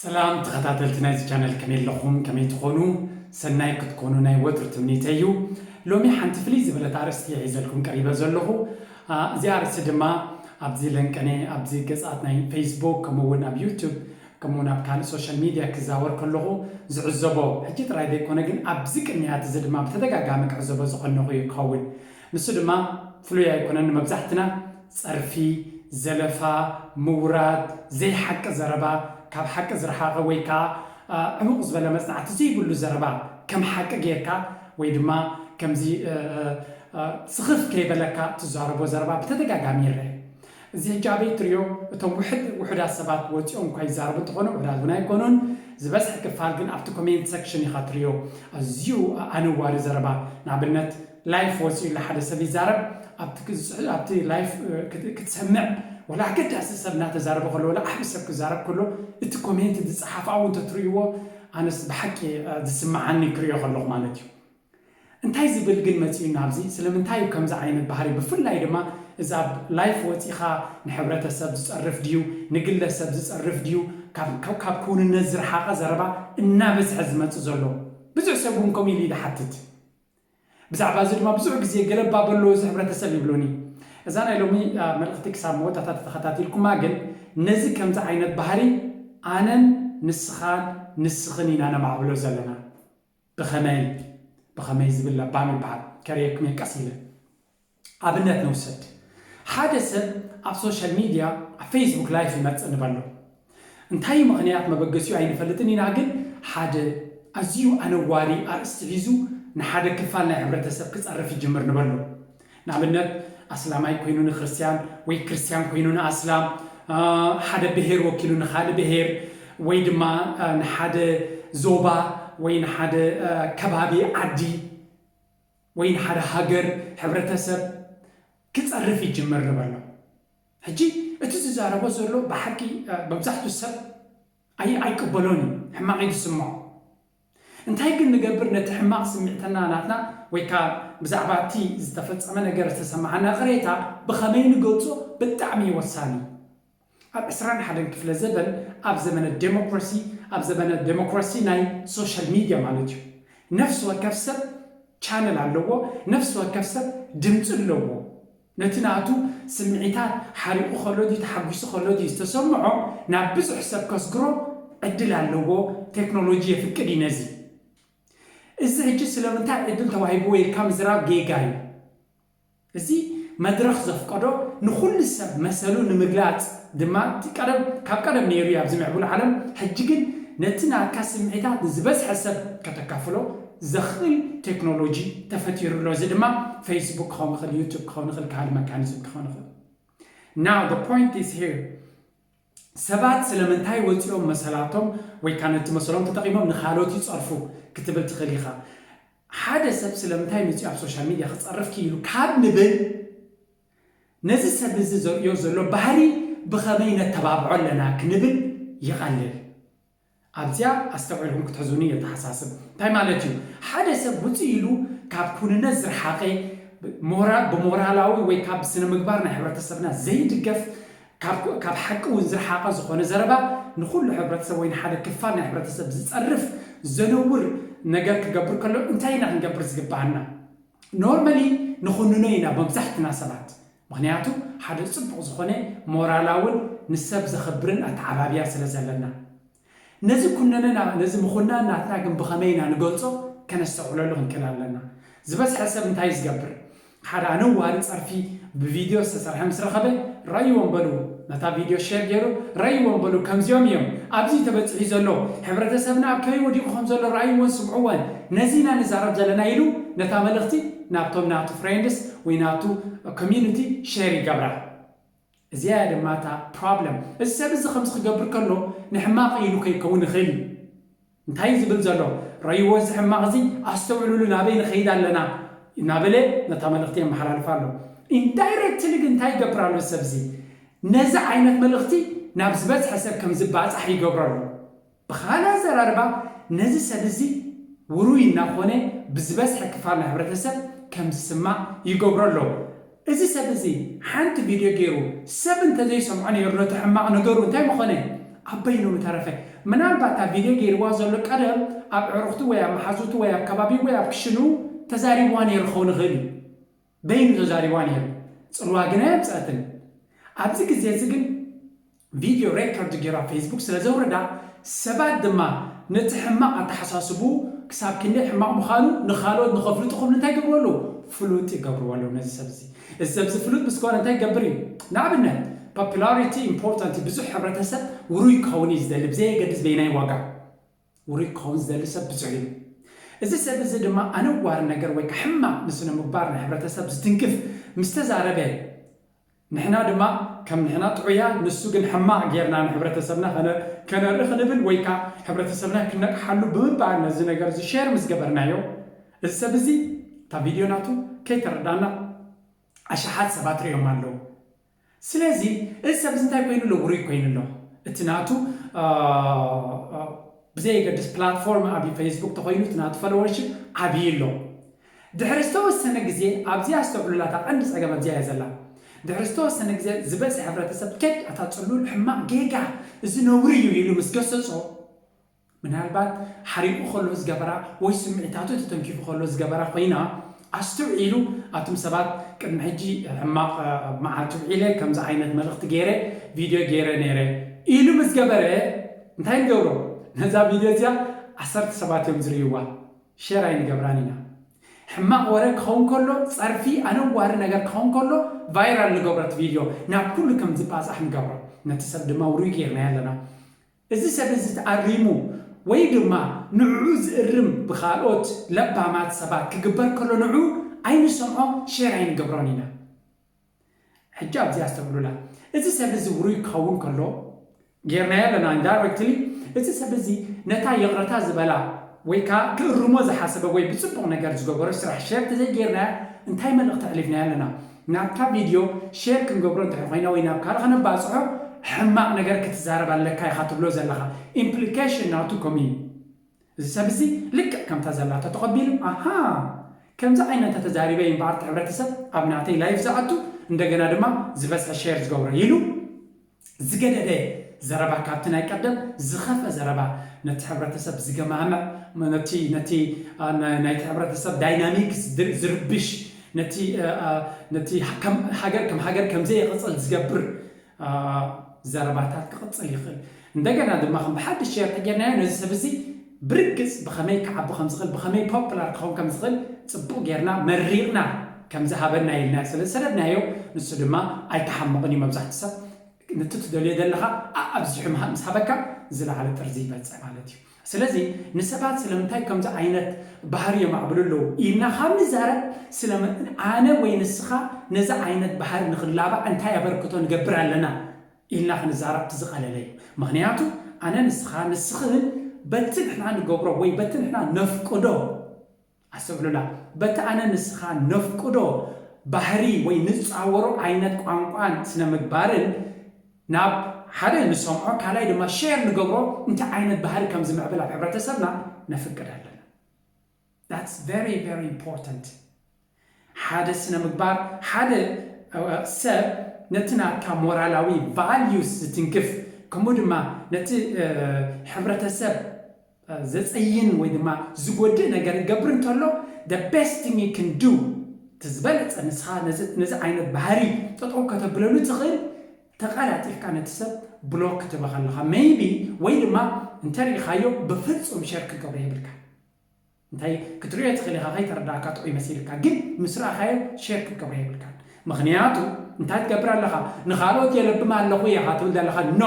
ሰላም ተኸታተልቲ ናይዚ ቻነል፣ ከመይ ኣለኹም? ከመይ ትኾኑ? ሰናይ ክትኮኑ ናይ ወትሩ ትምኒተይ እዩ። ሎሚ ሓንቲ ፍልይ ዝበለት ኣርእስቲ እየ ሒዘልኩም ቀሪበ ዘለኹ። አ፣ እዚኣ ኣርእስቲ ድማ ኣብዚ ለንቀነ፣ ኣብዚ ገጻት ናይ ፌስቡክ፣ ከምኡ እውን ኣብ ዩቱብ፣ ከምኡ እውን ኣብ ካልእ ሶሻል ሚድያ ክዛወር ከለኹ ዝዕዘቦ፣ ሕጂ ጥራይ ዘይኮነ ግን ኣብዚ ቅድሚያት እዚ ድማ ብተደጋጋሚ ክዕዘቦ ዝቐነኹ እዩ ክኸውን። ንሱ ድማ ፍሉይ ኣይኮነን፣ ንመብዛሕትና ጸርፊ፣ ዘለፋ፣ ምውራድ፣ ዘይሓቂ ዘረባ፣ ካብ ሓቂ ዝረሓቐ ወይ ከኣ፣ አ፣ ዕሙቕ ዝበለ መጽናዕቲ ዘይብሉ ዘረባ ከም ሓቂ ጌርካ ወይ ድማ ከምዚ፣ እ፣ እ፣ እ፣ ስኽፍ ከይበለካ ትዛረቦ ዘረባ ብተደጋጋሚ ይረአ። እዚ ሕጂ ኣበይ ትሪኦ? እቶም ውሕድ-፣ ውሑዳት ሰባት ወጺኦም እኳ ይዛረቡ እንተኾኑ፣ ውሑዳት እውን ኣይኮኑን። ዝበዝሐ ክፋል ግን ኣብቲ ኮሜንት ሰክሽን ኢኻ ትሪኦ። ኣዝዩ ኣነዋሪ ዘረባ። ንኣብነት፣ ላይፍ ወጺኡ ኣሎ ሓደ ሰብ ይዛረብ፣ ኣብቲ ክጽ-፣ ኣብቲ ላይፍ፣ እ፣ ክት-፣ ክትሰምዕ፣ ወላ ኣገዳሲ ሰብ እናተዛረበ ከሎ፣ ወላ ዓቢ ሰብ ክዛረብ ከሎ፣ እቲ ኮሜንት ዝጸሓፍ ኣብኡ እንተትርእይዎ፣ ኣነስ ብሓቂ፣ እ፣ ዝስምዓኒ ክርእዮ ከለኹ ማለት እዩ። እንታይ ዝብል ግን መጺኡና ኣብዚ? ስለምንታይ እዩ ከምዚ ዓይነት ባህሪ? ብፍላይ ድማ እዚ ኣብ ላይፍ ወጺኻ ንሕብረተሰብ ዝጸርፍ ድዩ? ንግለሰብ ዝጸርፍ ድዩ? ካብ፣ ካብ፣ ካብ ክውንነት ዝረሓቐ ዘረባ እናበዝሐ ዝመጽእ ዘሎ። ብዙሕ ሰብ እውን ከምኡ ኢሉ ይሓትት። ብዛዕባ እዚ ድማ ብዙሕ ግዜ ገለባ በሎ እዚ ሕብረተሰብ ይብሉኒ። እዛ ናይ ሎሚ፣ አ፣ መልእኽቲ ክሳብ መወዳእታ ተተኸታቲልኩማ ግን ነዚ ከምዚ ዓይነት ባህሪ ኣነን ንስኻን ንስኽን ኢና ነማዕብሎ ዘለና። ብኸመይ? ብኸመይ ዝብል ለባም ይበሃል። ከርእየኩም እየ ቀስ ኢለ። ኣብነት ንውሰድ። ሓደ ሰብ ኣብ ሶሻል ሚድያ፣ ኣብ ፌስቡክ ላይፍ ይመጽእ ንበሎ። እንታይ እዩ ምኽንያት መበገሲኡ ኣይንፈልጥን ኢና፣ ግን ሓደ ኣዝዩ ኣነዋሪ ኣርእስቲ ሒዙ ንሓደ ክፋል ናይ ሕብረተሰብ ክጸርፍ ይጅምር ንበሎ። ንኣብነት፣ ኣስላማይ ኮይኑ ንክርስትያን ወይ ክርስትያን ኮይኑ ንኣስላም፣ አ፣ ሓደ ብሄር ወኪሉ ንኻልእ ብሄር ወይ ድማ፣ አ፣ ንሓደ ዞባ ወይ ንሓደ፣ አ፣ ከባቢ ዓዲ ወይ ንሓደ ሃገር፣ ሕብረተሰብ ክጸርፍ ይጅምር ንበሎ። ሕጂ እቲ ዝዛረቦ ዘሎ ብሓቂ፣ አ፣ መብዛሕትኡ ሰብ ኣይ-፣ ኣይቅበሎን እዩ፣ ሕማቕ እዩ ዝስምዖ። እንታይ ግን ንገብር? ነቲ ሕማቕ ስምዒትና ናትና ወይ ከኣ ብዛዕባ እቲ ዝተፈጸመ ነገር ዝተሰምዓና ቅሬታ ብኸመይ ንገልጾ ብጣዕሚ እዩ ወሳኒ። ኣብ ዕስራን ሓደን ክፍለ ዘበን፣ ኣብ ዘመነ ዴሞክራሲ፣ ኣብ ዘመነ ዴሞክራሲ ናይ ሶሻል ሚድያ ማለት እዩ፣ ነፍሲ ወከፍ ሰብ ቻነል ኣለዎ፣ ነፍሲ ወከፍ ሰብ ድምጺ ኣለዎ። ነቲ ናቱ ስምዒታት ሓሪቑ ከሎ ድዩ፣ ተሓጒሱ ከሎ ድዩ ዝተሰምዖ ናብ ብዙሕ ሰብ ከስግሮ ዕድል ኣለዎ። ቴክኖሎጂ የፍቅድ እዩ ነዚ። እዚ ሕጂ ስለምንታይ ዕድል ተዋሂብዎ ኢልካ ምዝራብ ጌጋ እዩ። እዚ መድረኽ ዘፍቀዶ ንኹሉ ሰብ መሰሉ ንምግላጽ ድማ እቲ ቀደም፣ ካብ ቀደም ነይሩ እዩ ኣብዚ ምዕቡል ዓለም። ሕጂ ግን ነቲ ናትካ ስምዒታት ንዝበዝሐ ሰብ ከተካፍሎ ዘኽእል ቴክኖሎጂ ተፈጢሩ ኣሎ። እዚ ድማ ፌስቡክ ክኸውን ይኽእል፣ ዩቱብ ክኸውን ይኽእል፣ ካልእ መካኒዝም ክኸውን ይኽእል። Now the point is here። ሰባት ስለምንታይ ወፂኦም መሰላቶም ወይ ከዓ ነቲ መሰሎም ተጠቒሞም ንኻልኦት ይፀርፉ ክትብል ትኽእል ኢኻ። ሓደ ሰብ ስለምንታይ መፂኡ ኣብ ሶሻል ሚድያ ክፀርፍ ክኢሉ ካብ ንብል፣ ነዚ ሰብ እዚ ዘርእዮ ዘሎ ባህሪ ብኸመይ ነተባብዖ ኣለና ክንብል ይቐልል። ኣብዚኣ ኣስተውዒልኩም ክትሕዙኒ የተሓሳስብ። እንታይ ማለት እዩ? ሓደ ሰብ ውፅእ ኢሉ ካብ ኩንነት ዝረሓቐ፣ ሞራ-፣ ብሞራላዊ ወይ ካብ ስነ ምግባር ናይ ሕብረተሰብና ዘይድገፍ፣ ካብ፣ ካብ ሓቂ እውን ዝረሓቐ ዝኾነ ዘረባ ንኹሉ ሕብረተሰብ ወይ ንሓደ ክፋል ናይ ሕብረተሰብ ዝፀርፍ ዘነውር ነገር ክገብር ከሎ እንታይ ኢና ክንገብር ዝግባኣና? ኖርማሊ ንኹንኖ ኢና መብዛሕትና ሰባት። ምኽንያቱ ሓደ ፅቡቕ ዝኾነ ሞራላውን ንሰብ ዘኽብርን ኣተዓባብያ ስለ ዘለና። ነዚ ኩነነና፣ ነዚ ምኹናን ናትና ግን ብኸመይ ኢና ንገልጾ ከነስተውዕለሉ ክንክእል ኣለና። ዝበዝሐ ሰብ እንታይ እዩ ዝገብር? ሓደ ኣነዋሪ ጸርፊ ብቪድዮ ዝተሰርሐ ምስ ረኸበ፣ "ረእይዎም በሉ፣ ነታ ቪድዮ ሼር ገይሩ፣ ረእይዎም በሉ፣ ከምዚኦም እዮም፣ ኣብዚ ተበጺሑ ዘሎ፣ ሕብረተሰብና ኣብ ከመይ ወዲቑ ከም ዘሎ ረኣይዎን ስምዕዎን፣ ነዚ ኢና ንዛረብ ዘለና" ኢሉ ነታ መልእኽቲ ናብቶም ናቱ ፍሬንድስ ወይ ናቱ ኮሚዩኒቲ ሼር ይገብራ። እዚኣ እያ ድማ እታ ፕሮብለም። እዚ ሰብ እዚ ከምዚ ክገብር ከሎ ንሕማቕ ኢሉ ከይከውን ይኽእል እዩ። እንታይ እዩ ዝብል ዘሎ? ረእይዎ እዚ ሕማቕ እዚ፣ ኣስተውዕሉሉ፣ ናበይ ንኸይድ ኣለና እናበለ ነታ መልእኽቲ የመሓላልፍ ኣሎ። ኢንዳይረክትሊ ግን እንታይ ይገብር ኣሎ እዚ ሰብ እዚ? ነዚ ዓይነት መልእኽቲ ናብ ዝበዝሐ ሰብ ከም ዝባጻሕ ይገብሮ ኣሎ። ብኻልእ ኣዘራርባ፣ ነዚ ሰብ እዚ ውሩይ እናኾነ ብዝበዝሐ ክፋል ናይ ሕብረተሰብ ከም ዝስማዕ ይገብሮ ኣሎ። እዚ ሰብ እዚ ሓንቲ ቪድዮ ገይሩ ሰብ እንተዘይሰምዖ ነይሩ ነቲ ሕማቕ ነገሩ እንታይ ምኾነ? ኣብ በይኑ ምተረፈ። ምናልባት ኣብ ቪድዮ ገይርዋ ዘሎ ቀደም ኣብ ዕሩኽቱ ወይ ኣብ መሓዙቱ ወይ ኣብ ከባቢ ወይ ኣብ ክሽኑ ተዛሪብዋ ነይሩ ክኸውን ይኽእል እዩ። በይኑ ተዛሪብዋ ነይሩ። ጽልዋ ግን ኣየምጽአትን። ኣብዚ ግዜ እዚ ግን ቪድዮ ሬኮርድ ገይራ ፌስቡክ ስለ ዘውረዳ፣ ሰባት ድማ ነቲ ሕማቕ ኣተሓሳስቡ ክሳብ ክንደይ ሕማቕ ምዃኑ ንኻልኦት ንኸፍልጡ ክብሉ እንታይ ይገብሩ ኣለዉ? ፍሉጥ ይገብርዎ ኣለዉ ነዚ ሰብ እዚ። እዚ ሰብ እዚ ፍሉጥ ምስ ኮነ እንታይ ይገብር እዩ? ንኣብነት፣ ፖፑላሪቲ ኢምፖርታንት እዩ። ብዙሕ ሕብረተሰብ ውሩይ ክኸውን እዩ ዝደሊ፣ ብዘየገድስ በይናይ ዋጋ። ውሩይ ክኸውን ዝደሊ ሰብ ብዙሕ እዩ። እዚ ሰብ እዚ ድማ ኣነዋሪ ነገር ወይ ከዓ ሕማቕ ንስነ ምግባር ናይ ሕብረተሰብ ዝትንክፍ ምስ ተዛረበ፣ ንሕና ድማ ከም ንሕና ጥዑያ ንሱ ግን ሕማቕ ጌርና ንሕብረተሰብና ከነ-፣ ከነርኢ ክንብል ወይ ከዓ ሕብረተሰብና ክነቅሓሉ ብምባል ነዚ ነገር እዚ ሼር ምስ ገበርናዮ፣ እዚ ሰብ እዚ እታ ቪድዮ ናቱ ከይተረዳና ኣሽሓት ሰባት ርእዮም ኣለዉ። ስለዚ እዚ ሰብ እዚ እንታይ ኮይኑ ኣሎ? ውሩይ ኮይኑ ኣሎ። እቲ ናቱ፣ አ፣ አ፣ ብዘየገድስ ፕላትፎርም ኣብ ፌስቡክ ተኮይኑ እቲ ናቱ ፎሎወርሽፕ ዓብዪ ኣሎ። ድሕሪ ዝተወሰነ ግዜ፣ ኣብዚኣ ኣስተውዕሉላ፣ እታ ቀንዲ ጸገም ኣብዚኣ እያ ዘላ። ድሕሪ ዝተወሰነ ግዜ ዝበዝሐ ሕብረተሰብ ከድ ኣታ ጽሉል ሕማቕ ጌጋ፣ እዚ ነውሪ እዩ ኢሉ ምስ ገሰጾ፣ ምናልባት ሓሪቑ ከሎ ዝገበራ ወይ ስምዒታቱ ተተንኪፉ ከሎ ዝገበራ ኮይና ኣስተውዒሉ፣ ኣቱም ሰባት ቅድሚ ሕጂ ሕማቕ፣ እ፣ መዓልቲ ውዒለ ከምዚ ዓይነት መልእኽቲ ገይረ፣ ቪድዮ ገይረ ነይረ ኢሉ ምስ ገበረ እንታይ ንገብሮ? ነዛ ቪድዮ እዚኣ ዓሰርተ ሰባት እዮም ዝርእይዋ። ሼር ኣይንገብራን ኢና። ሕማቕ ወረ ክኸውን ከሎ፣ ጸርፊ ኣነዋሪ ነገር ክኸውን ከሎ ቫይራል ንገብሮ እቲ ቪድዮ፣ ናብ ኩሉ ከም ዝባጻሕ ንገብሮ። ነቲ ሰብ ድማ ውሩይ ጌርናዮ ኣለና። እዚ ሰብ እዚ ተኣሪሙ ወይ ድማ ንዕኡ ዝእርም ብኻልኦት ለባማት ሰባት ክግበር ከሎ ንዕኡ ኣይንሰምዖ፣ ሼር ኣይንገብሮን ኢና። ሕጂ ኣብዚኣ ኣስተብህሉላ። እዚ ሰብ እዚ ውሩይ ክኸውን ከሎ ጌርናዮ ኣለና ኢንዳይረክትሊ። እዚ ሰብ እዚ ነታ ይቕረታ ዝበላ ወይ ከዓ ክእርሞ ዝሓሰበ ወይ ብጽቡቕ ነገር ዝገበሮ ስራሕ ሼር ተዘይጌርናያ እንታይ መልእኽቲ ኣሕሊፍናዮ ኣለና? ናብታ ቪድዮ ሼር ክንገብሮ እንድሕር ኮይና ወይ ናብ ካልእ ከነባጽሖ ሕማቕ ነገር ክትዛረብ ኣለካ ኢኻ ትብሎ ዘለኻ። ኢምፕሊኬሽን ናቱ ከምኡ እዩ። እዚ ሰብ እዚ ልክዕ ከምታ ዘላቶ ተቐቢሉ፣ ኣሃ፣ ከምዚ ዓይነት ተዛሪበ እዩ እምበኣር እቲ ሕብረተሰብ ኣብ ናተይ ላይፍ ዝኣቱ፣ እንደገና ድማ ዝበዝሐ ሼር ዝገብሮ ኢሉ ዝገደደ ዘረባ፣ ካብቲ ናይ ቀደም ዝኸፍአ ዘረባ፣ ነቲ ሕብረተሰብ ዝገማምዕ፣ ነቲ፣ ነቲ፣ አ፣ ናይ፣ ናይቲ ሕብረተሰብ ዳይናሚክስ ዝር-፣ ዝርብሽ፣ ነቲ፣ አ፣ አ፣ ነቲ ከም ሃገር፣ ከም ሃገር ከም ዘይቕጽል ዝገብር፣ አ፣ ዘረባታት ክቕጽል ይኽእል። እንደገና ድማ ከም ብሓድሽ ሼር ተጌርናዮ ነዚ ሰብ እዚ ብርግጽ ብኸመይ ክዓቢ ከም ዝኽእል፣ ብኸመይ ፖፑላር ክኸውን ከም ዝኽእል ጽቡቕ ጌርና መሪቕና ከም ዝሃበና ኢልና ስለ ዝሰደድናዮ፣ ንሱ ድማ ኣይተሓምቕን እዩ። መብዛሕትኡ ሰብ ነቲ ትደልዮ ዘለኻ ኣኣብዚሑ ምሃ-፣ ምስ ሃበካ ዝለዓለ ጥርዚ ይበጽሕ ማለት እዩ። ስለዚ ንሰባት ስለምንታይ ከምዚ ዓይነት ባህሪ የማዕብሉ ኣለዉ ኢልና ካብ ንዛረብ፣ ስለምን ኣነ ወይ ንስኻ ነዚ ዓይነት ባህሪ ንኽላባዕ እንታይ ኣበርክቶ ንገብር ኣለና ኢልና ክንዛረብ እቲ ዝቐለለ እዩ። ምኽንያቱ ኣነ ንስኻ፣ ንስኽን በቲ ንሕና ንገብሮ ወይ በቲ ንሕና ነፍቅዶ፣ ኣስተብህሉላ፣ በቲ ኣነ ንስኻ ነፍቅዶ ባህሪ ወይ ንጻወሮ ዓይነት ቋንቋን ስነ ምግባርን ናብ ሓደ ንሰምዖ፣ ካልኣይ ድማ ሼር ንገብሮ እንታይ ዓይነት ባህሪ ከም ዝምዕብል ኣብ ሕብረተሰብና ነፍቅድ ኣለና። That's very, very important። ሓደ ስነ ምግባር፣ ሓደ፣ እ፣ ሰብ ነቲ ናትካ ሞራላዊ ቫልዩስ ዝትንክፍ፣ ከምኡ ድማ ነቲ፣ እ፣ ሕብረተሰብ፣ እ፣ ዘጸይን ወይ ድማ ዝጎድእ ነገር ይገብር እንተሎ፣ the best thing you can do፣ እቲ ዝበለጸ ንስኻ ነዚ፣ ነዚ ዓይነት ባህሪ ጠጠው ከተብለሉ ትኽእል፣ ተቐላጢፍካ ነቲ ሰብ ብሎክ ክትህቦ ከለኻ፣ ሜይቢ፣ ወይ ድማ እንተሪኢኻዮ ብፍጹም ሸር ክትገብሮ የብልካ። እንታይ ክትሪኦ ትኽእል ኢኻ፣ ከይተረዳእካ ጥዑይ መሲልካ፣ ግን ምስ ረኣኻዮ ሼር ክትገብሮ የብልካን። ምኽንያቱ እንታይ ትገብር ኣለኻ? ንኻልኦት የለብም ኣለኹ ኢኻ ትብል ዘለኻ። ኖ፣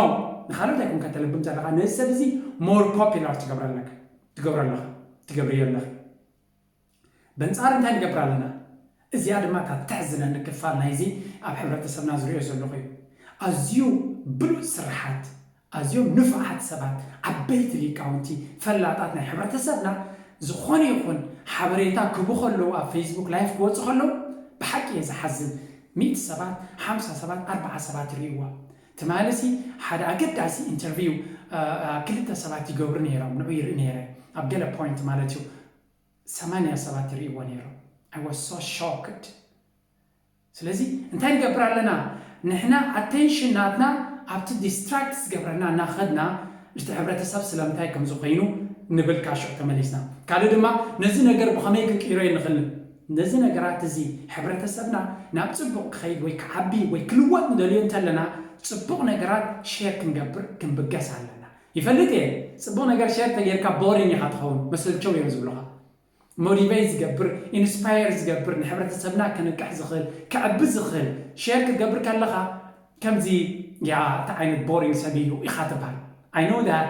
ንኻልኦት ኣይኮንካ ተለብም ዘለኻ፣ ነዚ ሰብ እዚ ሞር ፖፑላር ትገብሮ ኣለካ፣ ትገብሮ ኣለኻ፣ ትገብርዮ ኣለኺ። በንጻር እንታይ ንገብር ኣለና? እዚኣ ድማ እታ ተሕዝነኒ ክፋል ናይዚ ኣብ ሕብረተሰብና ዝሪኦ ዘለኹ እዩ። ኣዝዩ ብሉጽ ስርሓት፣ ኣዝዮም ንፉዓት ሰባት፣ ዓበይቲ ሊቃውንቲ፣ ፈላጣት ናይ ሕብረተሰብና፣ ዝኾነ ይኹን ሓበሬታ ክህቡ ከለዉ፣ ኣብ ፌስቡክ ላይፍ ክወጹ ከለዉ፣ ብሓቂ እየ ዝሓዝን። ሚእቲ ሰባት፣ ሓምሳ ሰባት፣ ኣርብዓ ሰባት ይርእይዋ። ትማሊ ሲ ሓደ ኣገዳሲ ኢንተርቪው፣ እ፣ እ፣ ክልተ ሰባት ይገብሩ ነይሮም፣ ንዑ ይርኢ ነይረ፣ ኣብ ገለ ፖይንት ማለት እዩ። ሰማንያ ሰባት ይርእይዎ ነይሮም። I was so shocked። ስለዚ እንታይ ንገብር ኣለና? ንሕና ኣቴንሽን ናትና ኣብቲ ዲስትራክት ዝገብረና እናኸድና እቲ ሕብረተሰብ ስለምንታይ ከም ዝኾይኑ ንብል ካሽዑ ተመሊስና። ካልእ ድማ ነዚ ነገር ብኸመይ ክንቅይሮ ንኽእል? ነዚ ነገራት እዚ ሕብረተሰብና ናብ ጽቡቕ ክኸይድ ወይ ክዓቢ ወይ ክልወጥ ንደልዮ እንተለና ጽቡቕ ነገራት ሼር ክንገብር ክንብገስ ኣለና። ይፈልጥ እየ ጽቡቕ ነገር ሼር ተጌርካ ቦሪንግ ኢኻ ትኸውን፣ መሰልቸው እዮም ዝብሉኻ። ሞቲቬት ዝገብር ኢንስፓየር ዝገብር ንሕብረተሰብና ክንቅሕ ዝኽእል ክዕቢ ዝኽእል ሼር ክትገብር ከለኻ ከምዚ ያ እቲ ዓይነት ቦሪንግ ሰብ እዩ ኢኻ ትበሃል። I know that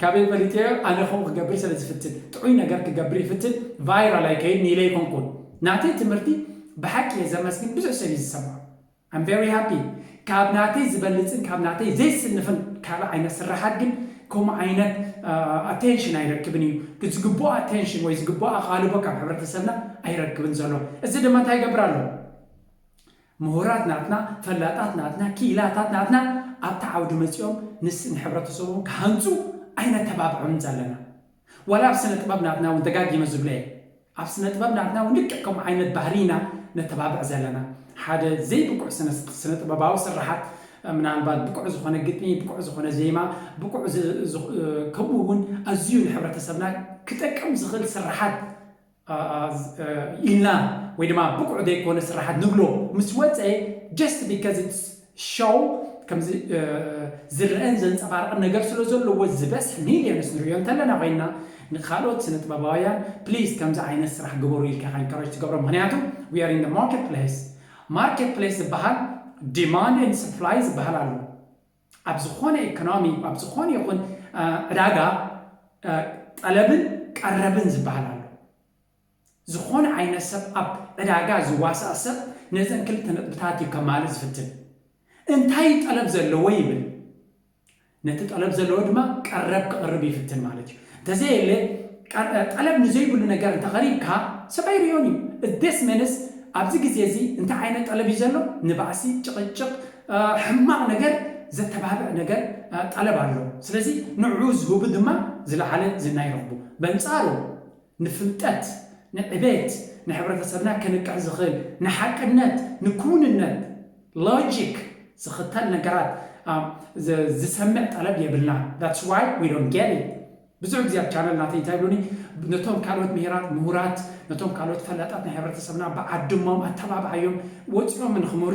ካበይ ፈሊጥዮ? ኣነ ከምኡ ክገብር ስለ ዝፍትን ጥዑይ ነገር ክገብር ይፍትን። ቫይራል ኣይከይድ ኢለ ኣይኮንኩን። ናተይ ትምህርቲ ብሓቂ እየ ዘመስግን። ብዙሕ ሰብ እዩ ዝሰምዖ። I'm very happy። ካብ ናተይ ዝበልፅን ካብ ናተይ ዘይስንፍን ካልእ ዓይነት ስራሓት ግን ከምኡ ዓይነት ኣቴንሽን ኣይረክብን እዩ። ዝግብኦ ኣቴንሽን ወይ ዝግብኦ ኣቓልቦ ካብ ሕብረተሰብና ኣይረክብን ዘሎ። እዚ ድማ እንታይ ይገብር ኣሎ? ምሁራት ናትና፣ ፈላጣት ናትና፣ ክኢላታት ናትና ኣብቲ ዓውዲ መፂኦም ንስ ንሕብረተሰቦም ክሃንፁ ኣይነተባብዖምን ዘለና። ዋላ ኣብ ስነ ጥበብ ናትና እውን ደጋጊመ ዝብለ እየ። ኣብ ስነ ጥበብ ናትና እውን ልክዕ ከምኡ ዓይነት ባህሪ ኢና ነተባብዕ ዘለና። ሓደ ዘይብቁዕ ስነ ጥበባዊ ስርሓት፣ ምናልባት ብቁዕ ዝኾነ ግጥሚ፣ ብቁዕ ዝኾነ ዜማ፣ ብቁዕ ከምኡ እውን ኣዝዩ ንሕብረተሰብና ክጠቅም ዝኽእል ስርሓት ኢልና ወይ ድማ ብቁዕ ዘይኮነ ስርሓት ንብሎ ምስ ወፀ just because it's show ከምዚ ዝረአን ዘንፀባርቕን ነገር ስለ ዘለዎ ዝበዝሕ ሚሊዮንስ ንሪኦ እንተለና ኮይና ንካልኦት ስነ ጥበባውያን ፕሊዝ ከምዚ ዓይነት ስራሕ ግበሩ ኢልካ ኢንካሬጅ ትገብሮ። ምክንያቱ we are in the market place። ማርኬት ፕሌስ ዝበሃል demand and supply ዝበሃል ኣሎ። ኣብ ዝኾነ ኢኮኖሚ ኣብ ዝኾነ ይኹን ዕዳጋ ጠለብን ቀረብን ዝበሃል ኣሎ። ዝኾነ ዓይነት ሰብ ኣብ ዕዳጋ ዝዋሳእ ሰብ ነዘን ክልተ ነጥብታት እዩ ከማልእ ዝፍትን። እንታይ እዩ ጠለብ ዘለዎ ይብል፣ ነቲ ጠለብ ዘለዎ ድማ ቀረብ ክቕርብ ይፍትን ማለት እዩ። እንተዘየለ ጠለብ ንዘይብሉ ነገር እንተቐሪብካ ሰብ ኣይርዮን እዩ። ደስ መንስ ኣብዚ ግዜ እዚ እንታይ ዓይነት ጠለብ እዩ ዘሎ? ንባእሲ፣ ጭቕጭቕ፣ ሕማቕ ነገር ዘተባብዕ ነገር ጠለብ ኣሎ። ስለዚ ንዑ ዝህቡ ድማ ዝለዓለ ዝና ይረኽቡ። በንጻሩ ንፍልጠት፣ ንዕቤት፣ ንሕብረተሰብና ክንቅሕ ዝኽእል፣ ንሓቅነት፣ ንክውንነት፣ ሎጂክ ዝኽተል ነገራት ዝሰምዕ ጠለብ የብልና። That's why we don't get it። ብዙሕ ግዜ ኣብ ቻነል ናተይ እንታይ ይብሉኒ፣ ነቶም ካልኦት ምሂራት ምሁራት፣ ነቶም ካልኦት ፈላጣት ናይ ሕብረተሰብና ብዓድሞም ኣተባብዓዮም፣ ወፂኦም ንክምህሩ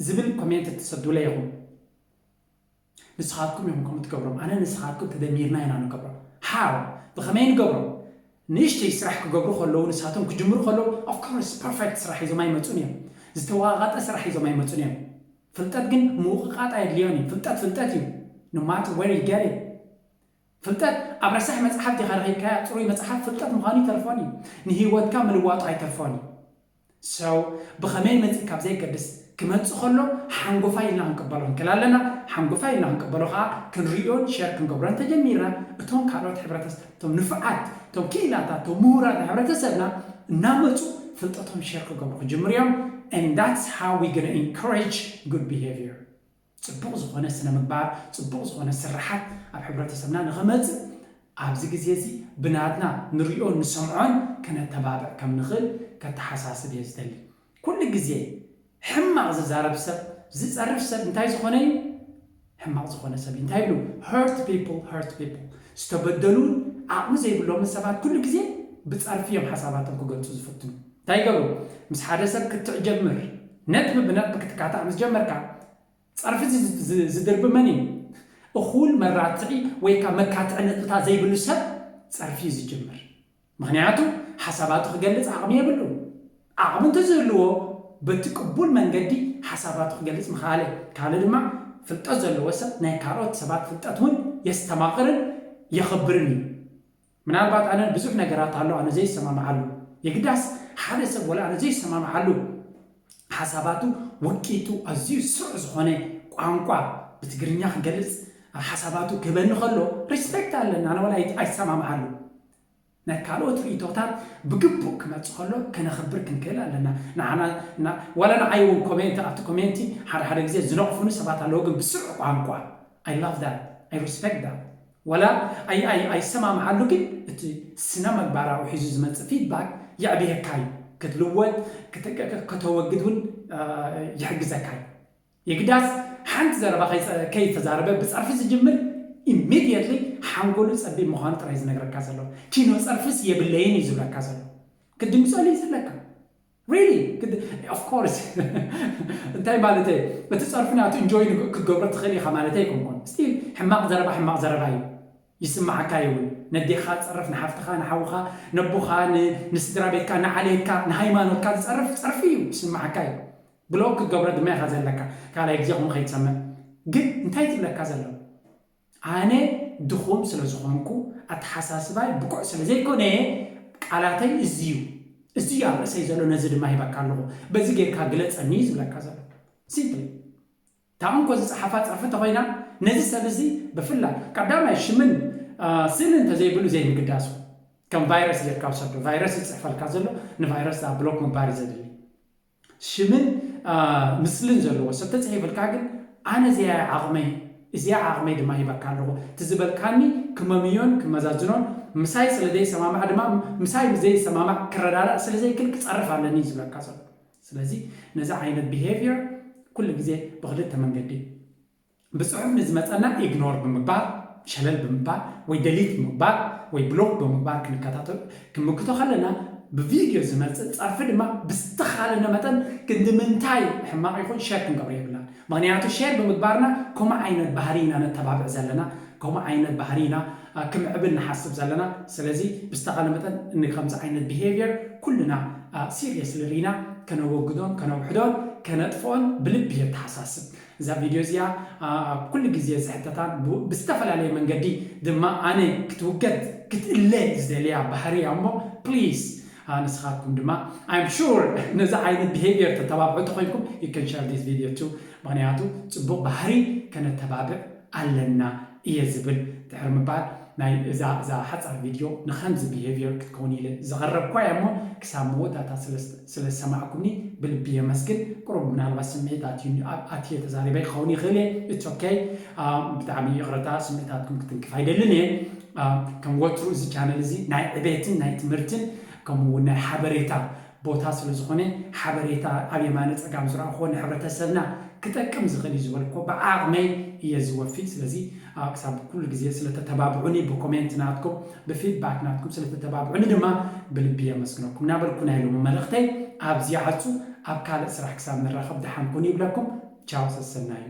ዝብል ኮሜንት ትሰዱለ ኢኹም። ንስኻትኩም ኢኹም ከምኡ ትገብሮም። ኣነ ንስኻትኩም ተደሚርና ኢና ንገብሮ። ሓው ብኸመይ ንገብሮ? ንእሽተይ ስራሕ ክገብሩ ከለዉ ንሳቶም ክጅምሩ ከለዉ of course perfect ስራሕ ሒዞም ኣይመፁን እዮም። ዝተዋቃጠ ስራሕ ሒዞም ኣይመፁን እዮም። ፍልጠት ግን ምውቕቓጥ ኣየድልዮን እዩ። ፍልጠት ፍልጠት እዩ። No matter where you get it። ፍልጠት ኣብ ረሳሕ መፅሓፍ ዲኻ ረኺብካያ ፅሩይ መፅሓፍ ፍልጠት ምዃኑ ይተርፎን እዩ። ንህይወትካ ምልዋጡ ኣይተርፎን እዩ። So ብኸመይ መፅእ ካብ ዘይገድስ ክመፅእ ከሎ ሓንጎፋይ ኢልና ክንቅበሎ ንክእል ኣለና። ሓንጎፋይ ኢልና ክንቅበሎ ከዓ ክንሪኦን ሸር ክንገብሮን ተጀሚርና እቶም ካልኦት ሕብረተሰብ እቶም ንፉዓት እቶም ክኢላታት እቶም ምሁራት ናይ ሕብረተሰብና እናመፁ ፍልጠቶም ሸር ክገብሩ ክጅምሩ እዮም። And that's how we gonna encourage good behavior። ፅቡቕ ዝኾነ ስነ ምግባር ፅቡቕ ዝኾነ ስርሓት ኣብ ሕብረተሰብና ንኽመፅእ ኣብዚ ግዜ እዚ ብናትና ንሪኦን ንሰምዖን ከነተባብዕ ከም ንኽእል ከተሓሳስብ እየ ዝደሊ። ኩሉ ግዜ ሕማቕ ዝዛረብ ሰብ ዝፀርፍ ሰብ እንታይ ዝኾነ እዩ? ሕማቕ ዝኾነ ሰብ እዩ። እንታይ ይብሉ? Hurt people hurt people። ዝተበደሉን ዓቕሚ ዘይብሎምን ሰባት ኩሉ ግዜ ብፀርፊ እዮም ሓሳባቶም ክገልፁ ዝፍትኑ። እንታይ ይገብሩ? ምስ ሓደ ሰብ ክትዕ ጀምር ነጥቢ ብነጥቢ ክትካታዕ ምስ ጀመርካ ጸርፊ ዝድርቢ መን እዩ? እኹል መራትዒ ወይ ከዓ መካትዒ ነጥብታት ዘይብሉ ሰብ ጸርፊ እዩ ዝጅምር። ምኽንያቱ ሓሳባቱ ክገልጽ ዓቕሚ የብሉን። ዓቕሚ እንተዝህልዎ በቲ ቅቡል መንገዲ ሓሳባቱ ክገልጽ ምኽኣለ። ካልእ ድማ ፍልጠት ዘለዎ ሰብ ናይ ካልኦት ሰባት ፍልጠት እውን የስተማቕርን የኽብርን እዩ። ምናልባት ኣነ ብዙሕ ነገራት ኣሎ ኣነ ዘይሰማምዓሉ። የግዳስ ሓደ ሰብ ወላ ኣነ ዘይሰማምዓሉ ሓሳባቱ ወቂቱ ኣዝዩ ስሩዕ ዝኾነ ቋንቋ ብትግርኛ ክገልጽ ሓሳባቱ ክህበኒ ከሎ ሪስፔክት ኣለና። ኣነ ወላ ኣይሰማምዓሉ። ናይ ካልኦት ርእይቶታት ብግቡእ ክመጽእ ከሎ ከነኽብር ክንክእል ኣለና። ንዓና ወላ ንዓይ እውን ኮሜንት ኣብቲ ኮሜንቲ ሓደ ሓደ ግዜ ዝነቕፉኒ ሰባት ኣለዉ ግን ብስሩዕ ቋንቋ I love that I respect that። ወላ ኣይሰማምዓሉ ግን እቲ ስነ መግባራዊ ሒዙ ዝመፅእ ፊድባክ የዕብየካ እዩ። ክትልወጥ ከተወግድ እውን ይሕግዘካ እዩ። የግዳስ ሓንቲ ዘረባ ከይጸ- ከይተዛረበ ብጸርፊ ዝጅምር ኢሚድየትሊ ሓንጎሉ ጸቢብ ምዃኑ ጥራይ ዝነግረካ ዘሎ። ኪኖ ጸርፍስ የብለይን እዩ ዝብለካ ዘሎ። ክትድንግጸሉ እዩ ዘለካ። ሪሊ ኦፍኮርስ እንታይ ማለት እዩ? እቲ ጸርፊ ናቱ ኢንጆይ ክትገብሮ ትኽእል ኢኻ ማለት ኣይኮንኩን። ስቲል ሕማቕ ዘረባ ሕማቕ ዘረባ እዩ። ይስማዓካ እዩ እውን። ነዴኻ ጸርፍ፣ ንሓፍትኻ፣ ንሓውኻ፣ ነቦኻ፣ ን- ንስድራ ቤትካ፣ ንዓሌትካ፣ ንሃይማኖትካ ዝጸርፍ ጸርፊ እዩ፣ ይስማዓካ እዩ። ብሎክ ክትገብሮ ድማ ኢኻ ዘለካ፣ ካልኣይ ግዜ ኹም ከይትሰምዕ። ግን እንታይ ዝብለካ ዘሎ? ኣነ ድኹም ስለ ዝኾንኩ፣ ኣተሓሳስባይ ብቁዕ ስለ ዘይኮነ፣ ቃላተይ እዚ እዩ፣ እዚ እዩ ኣብ ርእሰይ ዘሎ፣ ነዚ ድማ ሂበካ ኣለኹ፣ በዚ ጌርካ ግለጸኒ እዩ ዝብለካ ዘሎ። ሲምፕሊ። እታ እንኮ ዝጸሓፋ ጸርፊ ተኾይና፣ ነዚ ሰብ እዚ ብፍላይ ቀዳማይ ሽምን አ፣ ስምን እንተዘይብሉ ዘይምግዳሱ። ከም ቫይረስ ጌርካ ውሰዶ። ቫይረስ ይጽሕፈልካ ዘሎ፣ ንቫይረስ ኣብ ብሎክ ምግባር እዩ ዘድሊ። ሽምን አ፣ ምስልን ዘለዎ ሰብ ተጽሒፈልካ ግን፣ ኣነ እዚኣ ዓቕመይ፣ እዚኣ ዓቕመይ ድማ ሂበካ ኣለኹ። እቲ ዝበልካኒ ክመምዮን ክመዛዝኖን፣ ምሳይ ስለ ዘይሰማማዕ ድማ፣ ምሳይ ዘይሰማማዕ ክረዳዳእ ስለ ዘይክል ክጸርፍ ኣለኒ እዩ ዝብለካ ዘሎ። ስለዚ ነዚ ዓይነት ቢሄቪየር ኩሉ ግዜ ብኽልተ መንገዲ፣ ብጽሑፍ ንዝመጸና ኢግኖር ብምግባር፣ ሸለል ብምባል ወይ ደሊት ብምግባር ወይ ብሎክ ብምግባር ክንከታተል ክንምክቶ ከለና፣ ብቪድዮ ዝመጽእ ጸርፊ ድማ ብዝተኻለነ መጠን ክንዲ ምንታይ ሕማቕ ይኹን ሸር ክንገብሮ የብልናን። ምኽንያቱ ሸር ብምግባርና ከምኡ ዓይነት ባህሪ ኢና ነተባብዕ ዘለና፣ ከምኡ ዓይነት ባህሪ ኢና አ፣ ክምዕብል ንሓስብ ዘለና። ስለዚ ብዝተኻለ መጠን ንከምዚ ዓይነት ቢሄቪየር ኩልና ሲሪየስሊ ርኢና ከነወግዶን ከነውሕዶን ከነጥፍኦን ብልቢ እየ ተሓሳስብ። እዛ ቪድዮ እዚኣ አ፣ ኣብ ኩሉ ግዜ ዝሕተታን ብ- ብዝተፈላለየ መንገዲ ድማ ኣነ ክትውገድ ክትእለ ዝደልያ ባህሪ እያ እሞ ፕሊዝ ንስኻትኩም ድማ I'm sure ነዚ ዓይነት ቢሄቪየር ተተባብዑ ተኾይንኩም you can share this video too። ምኽንያቱ ጽቡቕ ባህሪ ከነተባብዕ ኣለና እየ ዝብል ድሕሪ ምባል ናይ እዛ እዛ ሓጻር ቪድዮ ንኸምዚ ቢሄቪየር ክትከውን ኢለ ዘቐረብኳ እያ እሞ ክሳብ መወዳእታ ስለ- ስለ ዝሰማዕኩምኒ ብልቢ የመስግን። ቁሩብ ምናልባት ስምዒት ኣትዩኒ- ኣብ- ኣትየ ተዛሪበ ክኸውን ይኽእል እየ። It's okay። አ፣ ብጣዕሚ ይቕረታ፣ ስምዒታትኩም ክትንክፍ ኣይደልን እየ። አ፣ ከም ወትሩ እዚ ቻነል እዚ ናይ ዕቤትን ናይ ትምህርትን ከምኡ እውን ናይ ሓበሬታ ቦታ ስለ ዝኾነ ሓበሬታ ኣብ የማነ ጸጋም ዝረኣኽዎ ንሕብረተሰብና ክጠቅም ዝኽእል እዩ ዝበልኩዎ ብዓቕመይ እየ ዝወፊ። ስለዚ አ፣ ክሳብ ኩሉ ግዜ ስለተተባብዑኒ ብኮሜንት ናትኩም ብፊድባክ ናትኩም ስለተተባብዑኒ ድማ ብልቢ የመስግነኩም እናበልኩ ናይ ሎሚ መልእኽተይ ኣብዚ ይዓጹ። ኣብ ካልእ ስራሕ ክሳብ ንራኸብ ደሓን ኩኑ ይብለኩም። ቻው ሰሰናዩ።